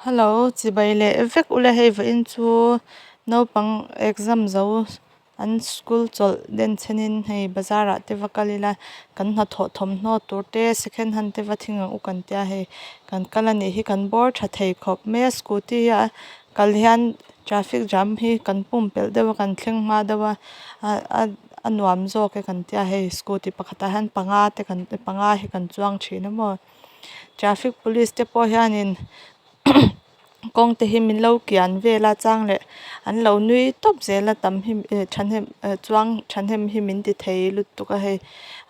Hello chibai leh vek ula hei vawiin chu naupang exam zo an school chawlh den chhenin hei bazar ah te va kal ila kan hnathawh thawmhnaw tur te second hand te va thing ang u kan tia hei kan kal a nih hi kan bawr tha thei khawp mai a scooty a kal hian traffic jam hi kan pumpelh deuh a kan thleng hma deuh a ah a nuam zawk e kan tia hei scooty pakhatah hian panga te kan panga hi kan chuang thin a maw. Traffic police te pawh hianin kawng te hi min lo kian vel a chang leh an lo nui tawp zel a tam hi eh thahnem eh chuang thahnem hi min ti thei lutuk a hei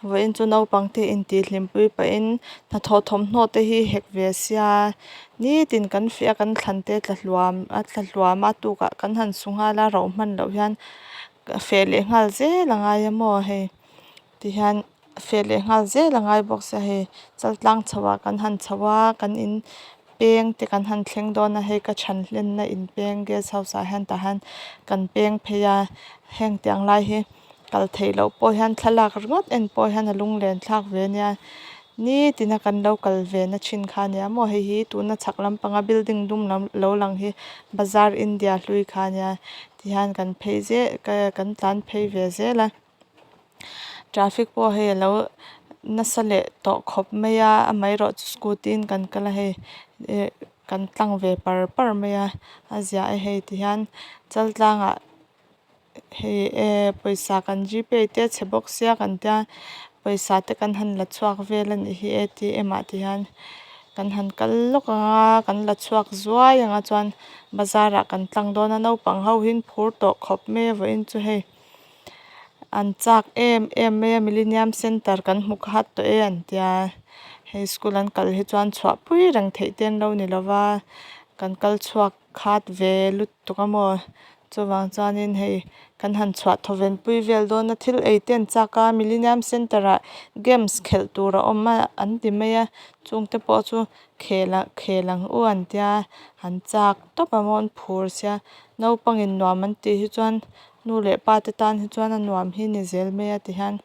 vawiin chu naupang te intih hlimpui pahin hnathawh thawmhnaw te hi hek ve sia nitin kan feh a kan thlan te tla hluam a tla hluam a tukah kan han su nghal a rauh hman loh hian feh leh nghal zel a ngai a maw hei. Tihian feh leh nghal zel a ngai bawk sia hei chaltlang chho ah kan han chho a kan in peng te kan han thleng dawn a hei ka chhan hlenna in peng guest house ah hian tah hian kan peng phei a heng tiang lai hi kal theih loh pawh hian thlalak ringawt en pawh hian a lunglen thlak ve ania nitin a kan lo kal ve na thin kha ania maw hei hi tuna chhak lampanga building dum lam lo lang hi bazar india hlui kha ania tihian kan phei zel kan tlan phei ve zel a. Traffic pawh hei alo nasa leh tawh khawp mai a amaherawh chu scooty in kan kal a hei eh kan tlang ve par par mai a a ziah a hei tihian chaltlang ah hei eh pawisa kan g pay te a chhe bawk sia kan tia pawisa te kan han la chhuak vel a nih hi a t m ah te hian kan han kal lawk ang a kan la chhuak zuai ang a chuan bazar ah kan tlang dawn a naupang ho hi an phur tawh khawp mai a vawiin chu hei. An chak em em mai a millenium center kan hmu khat tawh e an tia hei school an kal hi chuan chhuah pui reng theih te an lo ni lova kan kal chhuak khat ve lutuk a maw chuvang chuanin hei kan han chhuah thawven pui vel dawn a thil ei te an chak a millenium center ah games khelh tur a awm a an ti mai a chung te pawh chu khel ah khel ang u an tia an chak tawp a maw an phur sia naupangin nuam an tih hi chuan. Nu leh pa te tan hi chuan a nuam hi ni zel mai a ti hian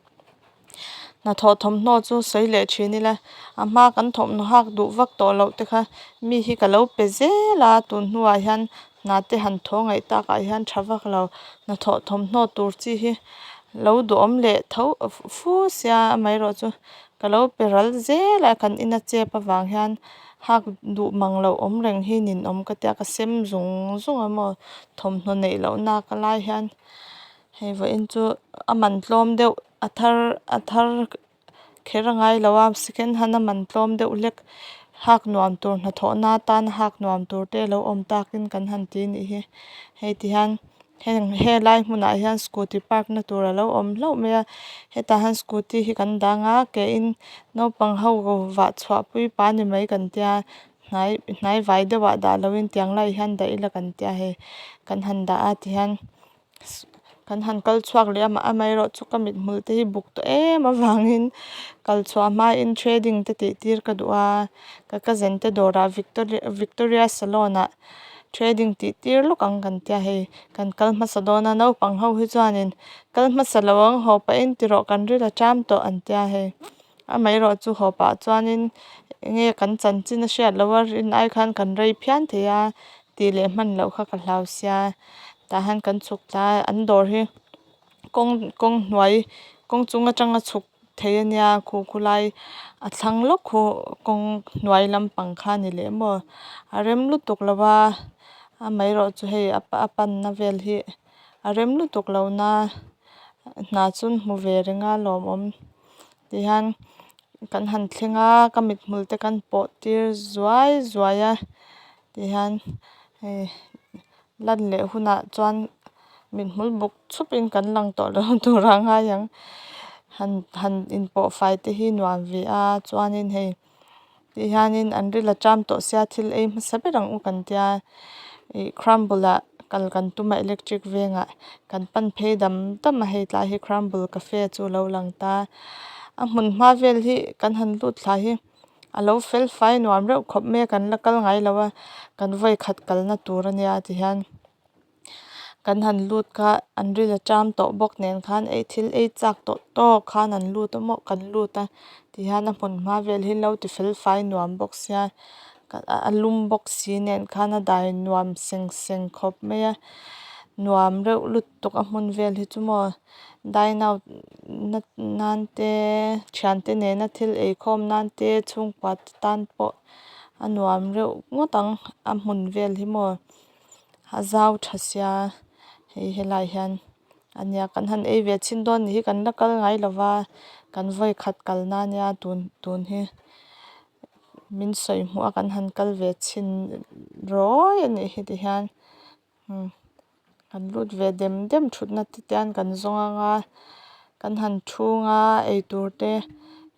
hnathawh thawmhnaw chu sawi leh thin ila a hma kan thawmhnaw hak duh vak tawh loh te kha mi hi ka lo pe zel a tun hnuah hian hna te han thaw ngaih takah hian tha vak lo hnathawh thawmhnaw tur chi hi lo duhawm leh tho fu sia amaherawh chu ka lo pe ral zel a kan ina chep avang hian hak duh mang loh awm reng hi ninawm ka tia ka sem zung zung a maw. Thawmhnaw neih loh nak a lai hian hei vawiin chu a man tlawm deuh a thar a thar kher a ngai lo a second hand a man tlawm deuh hlek hak nuam tur hnathawh na atan hak nuam tur te alo awm takin kan han ti a nih hi hei ti hian heng helai hmunah hian scooty park na tur alo awm hlauh mai a hetah hian scooty hi kan dang a ke in naupang ho vah chhuah pui pa ni mai kan tia. Hnai hnai vai deuh ah dah lo in tiang lai hian dah ila kan tia hei kan han dah a tihian kan han kal chhuak leh a amaherawh chu ka mithmul te hi buk tawh em avangin kal chhuah hma in threading te tih tir ka duh a ka cousin te dawrah victoria victoria salon ah threading tih tir lawk ang kan tia hei kan kal hmasa dawn a naupang ho hi chuanin kal hmasa lo ang haw pahin ti rawh kan ril a ṭam tawh an tia hei. Amaherawh chu haw pah chuanin enge kan chanchin a hriat loh a rin ai khan kan rei phian thei a tih leh hman loh kha ka hlau sia tah hian kan chhuk thla a an dawr hi kawng kawng hnuai kawng chung atanga chhuk thei a nia khu khulai a thlang lawk khu kawng hnuai lampang kha a ni leh maw a rem lutuk lo a amaherawh chu hei a panna vel hi a rem lutuk lo na hna chu hmu ve reng a lawmawm. Tihian kan han thleng a ka mithmul te kan pawh tir zuai zuai a tihian hei lan leh hunah chuan mithmul buk chhup in kan lang tawh lo tur a ngai ang han han inpawh fai te hi nuam ve a chuanin hei. Tihianin an ril a ṭam tawh sia thil ei hmasa ber ang u kan tia ih crumble ah kal kan tum a electric vengah kan pan phei dam dam a hei tlai hi crumble cafe chu a lo lang ta a hmun hma vel hi kan han lut thla hi a lo fel fai nuam reuh khawp mai a kan la kal ngai lo a kan vawi khat kalna tur a nia tihian. Kan han lut kha an ril a ṭam tawh bawk nen khan ei thil ei chak tawh tawk khan an lut a maw kan lut a tihian a hmun hma vel hi an lo ti fel fai nuam bawk sia A lum bawk si nen khan a dai nuam seng seng khawp mai a nuam reuh lutuk a hmun vel hi chu maw dine out na nan te thiante nena thil ei khawm nan te chhungkua te tan pawh a nuam reuh ngawt ang a hmun vel hi maw a zau tha sia hei helaiah hian a nia kan han ei ve chhin dawn nih hi kan la kal ngai lo va kan vawi khat kal na ania tun tun hi min sawi hmuh a kan han kal ve chhin rawih a nih hi ti hian umm kan lut ve dem dem thutna te hian kan zawng anga kan han thung a eitur te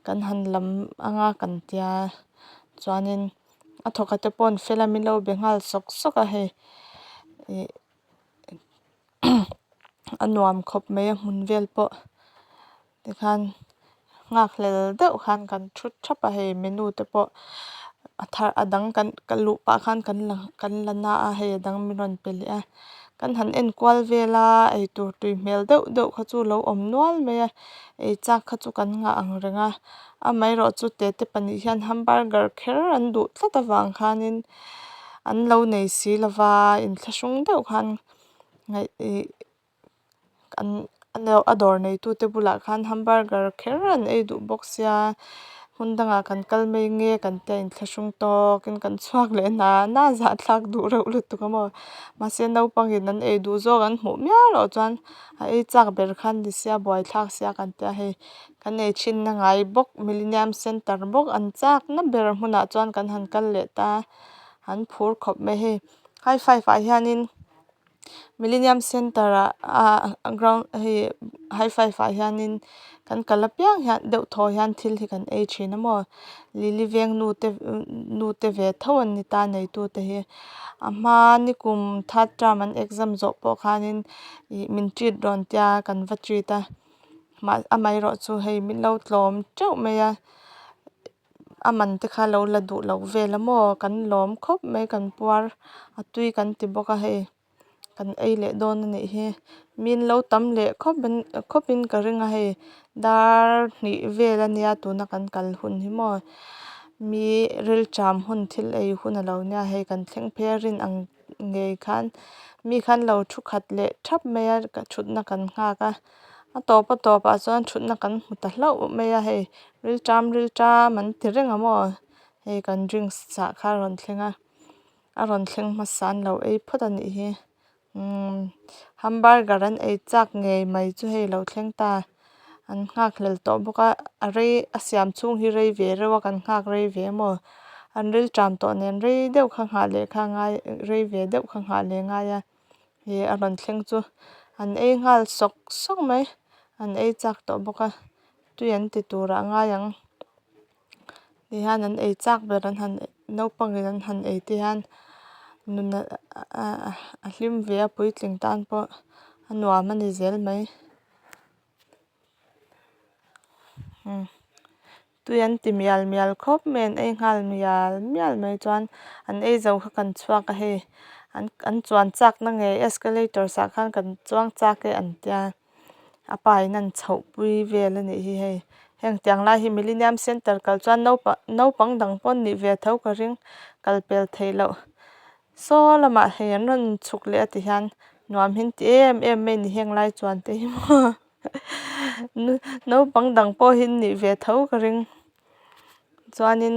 kan han lam anga kan tia chuanin a thawk a te pawh an fel a min lo be nghal sawk sawk a hei ih a nuam khawp mai a hmun vel pawh tikhan nghakhlel deuh khan kan thu thap a hei menu te pawh a thar a dang kan ka luh pah khan kan la kan la na a hei a dang min rawn pe leh a kan han en kual vel a eitur tui hmel deuh deuh kha chu lo awm nual mai a ei chak kha chu kan ngah ang reng a amaherawhchu tete pahnih hian hamburger kher an duh tlat avang khanin an lo nei si lova inthlahrung deuh khan ngaih ih an a dawr neitute bulah khan hamburger kher an ei duh bawk sia hmun dangah kan kal mai nge kan tia inthlahrung tawkin kan chhuak leh hna hna zahthlak duh reuh lutuk a maw mahse naupangin an ei duh zawk an hmuh miau loh chuan a ei chak ber khan ni sia buaithlak sia kan tia hei kan ei thinna ngai bawk millennium center bawk an chak na ber hmunah chuan kan han kal leh ta an phur khawp mai hei high five ah hianin. Millenium center ah ah ground hei high five ah hianin kan kal apiang hian deuh thaw hian thil hi kan ei thin a maw lily veng nu te nu te ve tho an ni ta neitu te hi a hma nikum third term an exam zawh pawh khanin ih min treat rawn tia kan va treat a mah amaherawhchu hei min lo tlawm teuh mai a. A man te kha lo la duh lo vel a maw kan lawm khawp mai kan puar a tui kan ti bawk a hei kan ei leh dawn a nih hi min lo tam leh khawp in khawp in ka ring a hei dar hnih vel a nia tuna kan kal hun hi maw mi rilṭam hun thil ei hun a lo nia hei kan thleng phei a rin ang ngei khan mi khan lo thu khat leh thap mai a thutna kan nghak a. A tawp a tawpah chuan thutna kan hmu ta hlauh mai a hei rilṭam rilṭam an ti reng a maw hei kan drinks chah kha a rawn thleng a a rawn thleng hmasa an lo ei phawt a nih hi umm hamburger an ei chak ngei mai chu hei lo thleng ta an nghak hlel tawh bawk a a rei a siam chhung hi rei ve reuh a kan nghak rei ve maw an rilṭam tawh nen rei deuh kha nghah leh kha a ngai rei ve deuh kha nghah leh a ngai a. Ih a rawn thleng chu an ei nghal sawk sawk mai an ei chak tawh bawk a tui an ti turah a ngai ang tihian an ei chak ber an han naupangin an han ei te hian nun a hlim ve a puitling tan pawh a nuam a ni zel mai. Tui an ti mial mial khawp mai an ei nghal mial mial mai chuan an ei zo kha kan chhuak a hei an an chuan chak na nge escalator ah khan kan chuang chak e an tia a pa in an chhoh pui vel a nih hi hei heng tiang lai hi millenium center kal chuan naupang naupang dang pawh an nih ve tho ka ring kal pel theih loh. Saw lamah hei an rawn chhuk leh a ti hian nuam hi an ti em em mai a ni heng lai chuan te hi maw naupang dang pawh hi an nih ve tho ka ring chuanin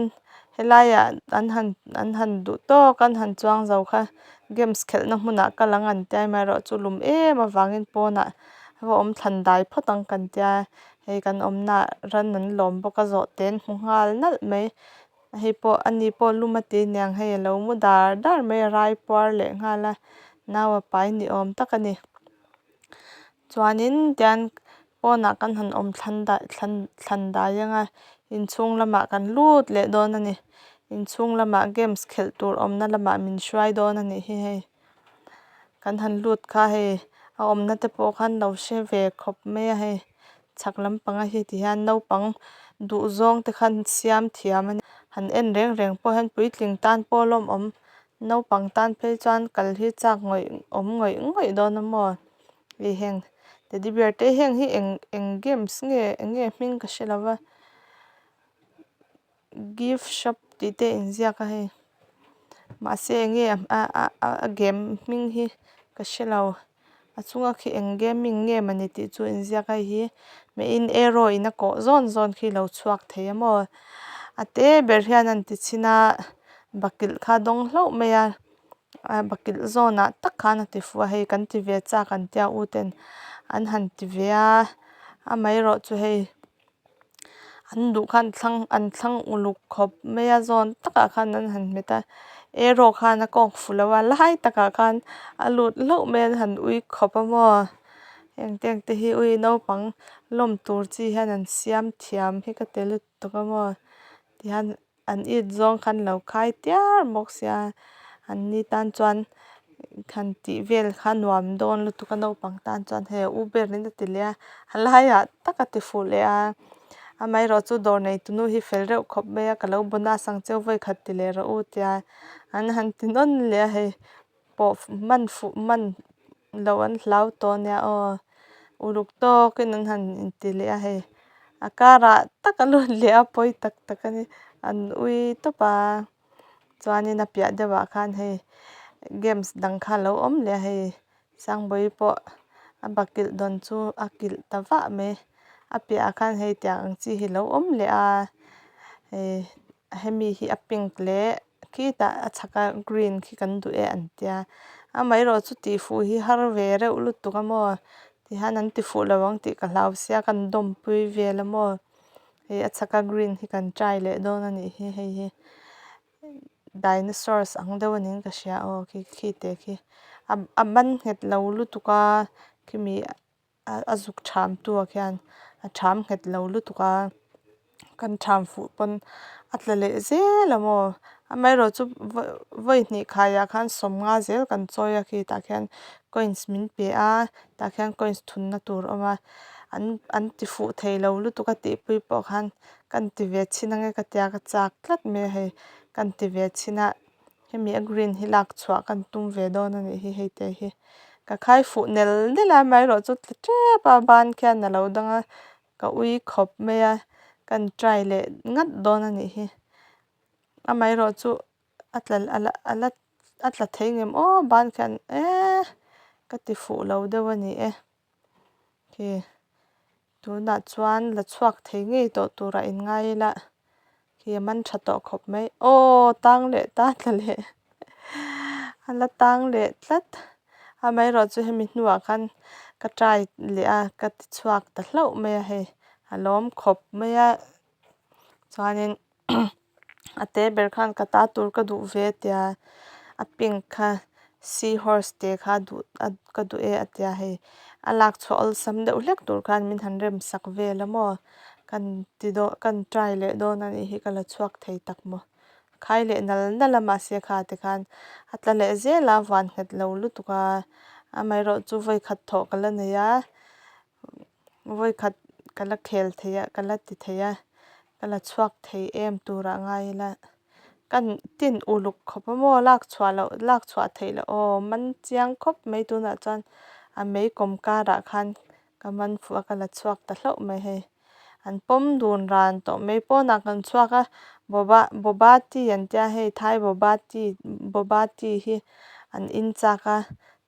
helaiah an han an han duh tawk a an han chuang zo kha games khelhna hmunah kal ang an tia amaherawhchu lum em avangin pawnah va awm thlan dai phawt ang kan tia hei kan awmnaah ran an lawm bawk a zawhte an hmu nghal nalh mai. Hei pawh ani pawh lum a ti aniang hei alo mu dar dar mai a rai puar leh nghal a nau a pai ni awm tak a ni chuanin tian pawnah kan han awm thlan dai thlan thlan dai anga inchhung lamah kan lut leh dawn a ni inchhung lamah games khelh tur awmna lamah min hruai dawn a nih hi hei kan han lut kha hei a awmna te pawh khan lo hre ve khawp mai a hei. Chhak lampanga hi ti hian naupang duh zawng te khan siam thiam a ni. Han en reng reng pawh hian puitling tan pawh lawmawm naupang tan phei chuan kal hi chak ngawih awm ngawih ngawih dawn a maw hei heng teddy bear te heng hi eng eng games nge eng nge hming ka hre lo va gift shop tih te a inziak a hei. Mahse enge a a a game hming hi ka hrelo a chunga khi eng gaming nge mawni tih chu inziak a heihi hmehin arrow in a kawh zawn zawn khi lo chhuak thei a maw a te ber hian an ti chhin a bakilh kha a dawng hlauh mai a a bakilh zawnah tak khan a ti fuh a hei kan ti ve chak an tia u ten an han ti ve a amaherawh chu hei an duh kha an thlang an thlang uluk khawp mai a zawn takah khan an han hmet a arrow khan a kawk fuh lo a lai takah khan a lut hlauh mai a an han ui khawp a maw heng teng te hi ui naupang lawm tur chi hian an siam thiam hi ka ti lutuk a maw tihian an it zawng khan lo khai tiar bawk sia an ni tan chuan han tih vel kha nuam dawn lutuk a naupang tan chuan hei a u berin a ti leh a a laiah tak a ti fuh leh a amaherawh chu dawr nei tunu hi fel reuh khawp mai a ka lo bonus ang cheu vawikhat ti leh rawh u tia an han ti nawn leh a hei pawh man fuh man loh an hlau tawh ania aw uluk tawkin an han inti leh a hei a karah tak a lut leh a pawi tak tak a ni an ui tawp a chuanin a piah deuhah khan hei games dang kha alo awm leh a hei sangbawi pawh a bakilh dawn chu a kilh ta vah mai a piahah khan hei tiang ang chi hi alo awm leh a hei hemi hi a pink leh khitah a chhaka green khi kan duh e an tia amaherawh chu tih fuh hi har ve reuh lutuk a maw tihian an ti fuh lo ang tih ka hlau sia kan dawmpui vel a maw hei a chhaka green hi kan try leh dawn a nih hi hei hi dinosaurs ang deuh a niin ka hria aw khi khi te khi a a ban nghet lo lutuk a khimi a zuk tham tu ah khian a tham nghet lo lutuk a kan tham fuh pawn a tla leh zel a maw amaherawh chu vawi hnih khaiah khan sawmnga zel kan chawi a khi tah khian coins min pe a tah khian coins thunna tur a awm a an an ti fuh thei lo lutuk a tihpui pawh khan kan ti ve chhin ange ka tia ka chak tlat mai a hei kan ti ve chhin a hemi a green hi lak chhuah kan tum ve dawn a nih hi hei te hi ka khai fuh nel nel a amaherawh chu tla tep a ban khian a lo dang a ka ui khawp mai a kan try leh ngat dawn a nih hi amaherawh chu a tla ala ala a tla thei ngem aw ban khian eee ka ti fuh lo deuh a ni e khi tunah chuan la chhuak thei ngei tawh turah in ngai ila khi a man tha tawh khawp mai aw tang leh ta tla leh a la tang leh tlat amaherawh chu hemi hnuah khan ka try leh a ka ti chhuak ta hlauh mai a hei a lawm khawp mai a chuanin a te ber khan ka ta tur ka duh ve tia a pink kha seahorse te kha duh ka duh e a tia hei a lak chhuah awlsam deuh hlek tur khan min han rem sak vel a maw kan ti dawn kan try leh dawn a nih hi ka la chhuak thei tak maw khai leh nal nal a mahse kha ti khan a tla leh zel a van nghet lo lutuk a amaherawh chu vawi khat thawh ka la nei a. Vawi khat ka la khel thei a ka la ti thei a ka la chhuak thei em turah ngai ila kan tin uluk khawp a maw lak chhuah loh lak chhuah theih loh aw man chiang khawp mai tunah chuan a mei kawm karah khan ka man fuh a ka la chhuak ta hlauh mai hei an pawm dun ran tawh mai pawnah kan chhuak a boba boba tea an tia hei thai boba tea boba tea hi an in chak a.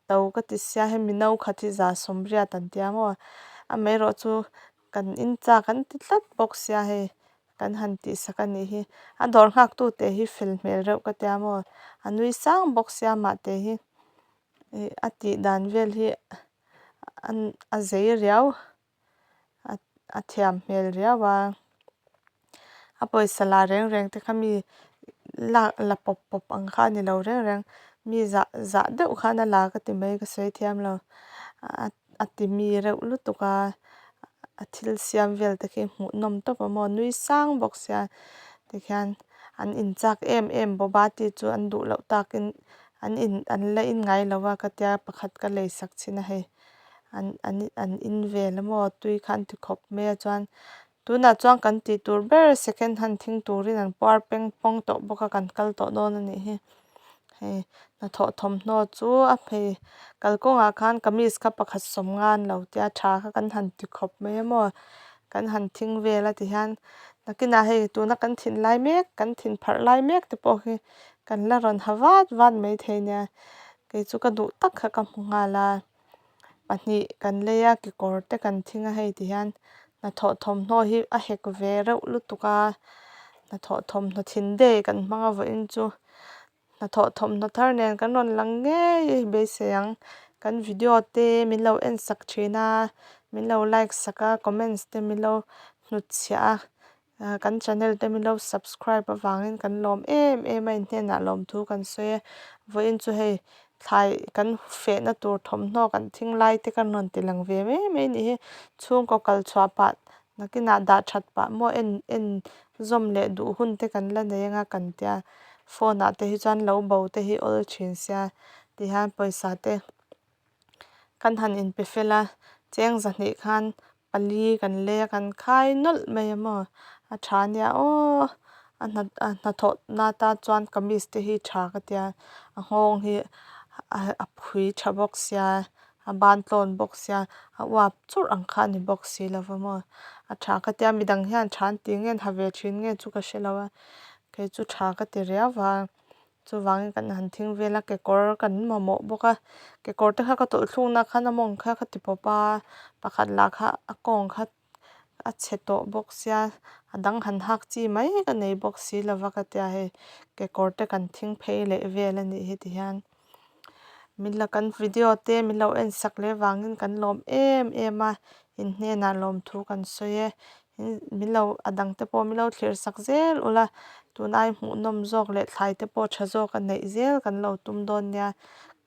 To ka ti sia hemi no khat hi za sawmriat an tia maw amaherawh chu kan in chak an ti tlat bawk sia hei kan han tih sak a nih hi a dawr nghak tu te hi fel hmel reuh ka tia maw a nui sang bawk sia mah te hi ih a tih dan vel hi a zei riau. A thiam hmel riau a a pawisa la reng reng te kha mi lak la pawp pawp ang kha a ni lo reng reng mi zah zah deuh khan a la ka ti mai ka sawi thiam lo a ti mi reuh lutuk a a thil siam vel te khi hmuhnawm tawp a maw nui sang bawk sia tikhian an in chak em em boba tea chu an duh loh takin an in an la in ngai lo a ka tia pakhat ka lei sak chin a hei. An an an in vel a maw tui kha an ti khawp mai a chuan tunah chuan kan tih tur ber second hand thing turin an puar peng pawng tawh bawk a kan kal tawh dawn a nih hi hei hnathawh thawmhnaw chu a phei kalkawngah khan kamis kha pakhat sawmnga an lo tia tha kha kan han ti khawp mai a maw kan han thing vel a ti hian nakinah hei tuna kan thin lai mek kan thin pharh lai mek te pawh hi. Kan la rawn ha vat vat maithei nia kei chu ka duh tak kha ka hmu nghal a pahnih kan lei a kekawr te kan thing a hei ti hian hnathawh thawmhnaw hi a hek ve reuh lutuk a hnathawh thawmhnaw thin day kan hmang a vawiin chu hnathawh thawmhnaw thar nen kan rawn lang ngei beisei ang kan video te min lo en sak thin a min lo like sak a comments te min lo hnutchhiah a. Ah kan channel te min lo subscribe avangin kan lawm em em a inhnenah lawmthu kan sawi a vawiin chu hei thlai kan fehna tur thawmhnaw kan thing lai te kan rawn ti lang ve mai mai a nih hi chhungkaw kal chhuah pah nakinah dah that pah maw en en zawm leh duh hun te kan la nei anga kan tia phone ah te hi chuan lo bo te hi awl thin sia tihian pawisa te kan han inpe fel a cheng zahnih khan pali kan lei a kan khai nawlh mai a maw a tha nia aw a hna a hnathawh na tan chuan kamis te hi tha ka tia a nghawng hi a phui tha bawk sia a ban tlawn bawk sia a uap churh ang kha a ni bawk si lo va maw a tha ka tia midang hian tha an tih nge an ha ve thin nge chu ka hre lo a kei chu tha ka ti riau va. Chuvangin kan han thing vel a kekawr kan mamawh bawk a kekawr te kha ka tawlh thlukna khan a mawng kha ka ti pawp a pakhat lah kha a kawng kha a chhe tawh bawk sia a dang han hak chi mai ka nei bawk si lova ka tia hei kekawr te kan thing phei leh vel a nih hi ti hian min la kan video te min lo en sak leh vangin kan lawm em em a in hnenah lawmthu kan sawi e. Min lo a dang te pawh min lo thlir sak zel ula tunai hmuhnawm zawk leh thlai te pawh tha zawk a neih zel kan lo tum dawn nia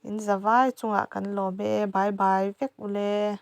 in za vai chungah kan lawm e bye bye vek ule.